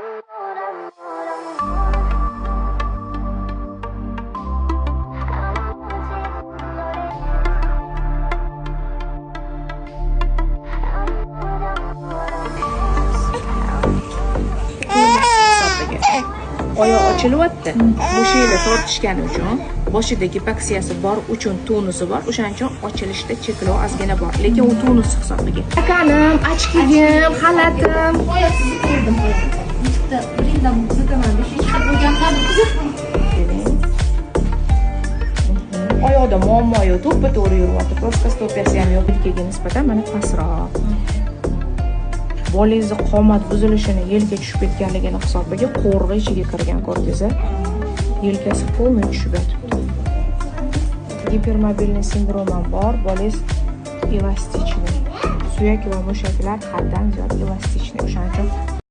Oyoq ochilyapti. Mushaklar tortishgani uchun, boshida gipoksiyasi bor uchun tonusi bor, o'shaning uchun ochilishda cheklov ozgina bor, lekin u tonus hisobiga. Akanim, ochkigim, xalatim. Oyoq sizni ko'rdim. Bitta birindan kuzataman deb hech xat bo'lgan ham kuzatmang. Oyoqda muammo yo'q, to'ppa-to'g'ri yuryapti. Плоскостопия si ham yo'q, yelkaga nisbatan mana pastroq. Bolangizni qomat buzilishini, yelka tushib ketganligini hisobiga qo'rg'i ichiga kirgan, ko'rdingiz? Yelkasi полный tushib yotibdi. Гипермобильный sindrom ham bor, bolangiz эластичный. Suyak va mushaklar haddan ziyod эластичный. O'shaning uchun